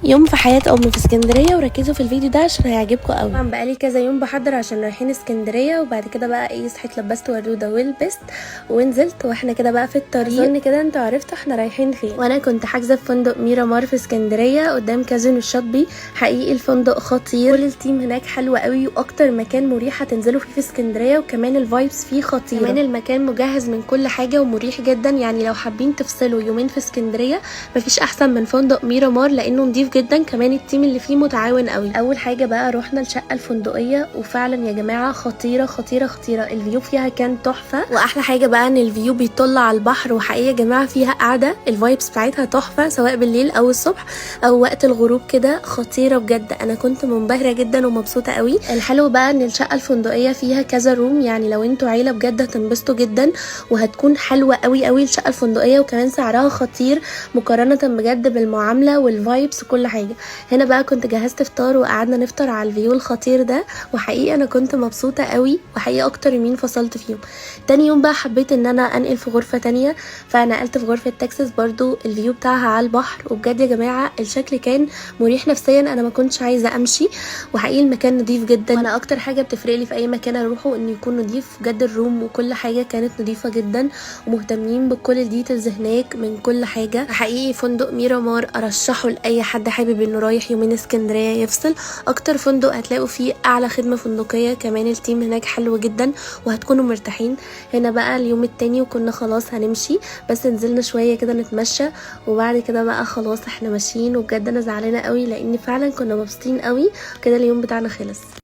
يوم في حياة أم في اسكندرية، وركزوا في الفيديو ده عشان هيعجبكم قوي. طبعا بقالي كذا يوم بحضر عشان رايحين اسكندرية، وبعد كده بقى ايه صحيت لبست وردودة ولبست ونزلت، واحنا كده بقى في الطريق اظن كده انتوا عرفتوا احنا رايحين فين. وانا كنت حاجزة في فندق ميرامار في اسكندرية قدام كازينو الشاطبي. حقيقي الفندق خطير، كل ال team هناك حلو قوي، واكتر مكان مريح هتنزلوا فيه في اسكندرية، وكمان ال vibes فيه خطيرة. كمان المكان مجهز من كل حاجة ومريح جدا، يعني لو حابين تفصلوا يومين في اسكندرية مفيش احسن من فندق ميرامار لانه نضيف جدا، كمان ال team اللي فيه متعاون قوي. اول حاجة بقى رحنا الشقة الفندقية، وفعلا يا جماعة خطيرة خطيرة خطيرة، ال view فيها كان تحفة. واحلى حاجة بقى ان ال view بيطل على البحر، وحقيقة يا جماعة فيها قعدة ال vibes بتاعتها تحفة، سواء بالليل او الصبح او وقت الغروب كده، خطيرة بجد. انا كنت منبهره جدا ومبسوطة قوي. الحلو بقى ان الشقة الفندقية فيها كذا room، يعني لو انتوا عيله بجد هتنبسطوا جدا، وهتكون حلوة قوي قوي الشقة الفندقية، وكمان سعرها خطير مقارنة بجد بالمعامله وال vibes وكل حاجة. هنا بقى كنت جهزت فطار وقعدنا نفطر على ال view الخطير ده، وحقيقة انا كنت مبسوطة قوي، وحقيقة اكتر يومين فصلت فيهم. تاني يوم بقى حبيت ان انا انقل في غرفة تانية، فنقلت في غرفة تكساس برضو ال view بتاعها على البحر، وبجد يا جماعة الشكل كان مريح نفسيا، انا ما كنتش عايزه امشي، وحقيقي المكان نظيف جدا. وانا اكتر حاجة بتفرق لي في اي مكان اروحه انه يكون نظيف بجد، ال room وكل حاجة كانت نظيفة جدا، ومهتمين بكل ال details هناك من كل حاجة. حقيقي فندق ميرامار ارشحه لاي حد حابب انه رايح يومين اسكندرية يفصل. اكتر فندق هتلاقوا فيه اعلى خدمة فندقيه، كمان ال team هناك حلو جدا وهتكونوا مرتاحين. هنا بقى اليوم التاني وكنا خلاص هنمشي، بس نزلنا شوية كده نتمشى، وبعد كده بقى خلاص احنا ماشيين. وبجد انا زعلانة قوي لان فعلا كنا مبسوطين قوي كده، اليوم بتاعنا خلص.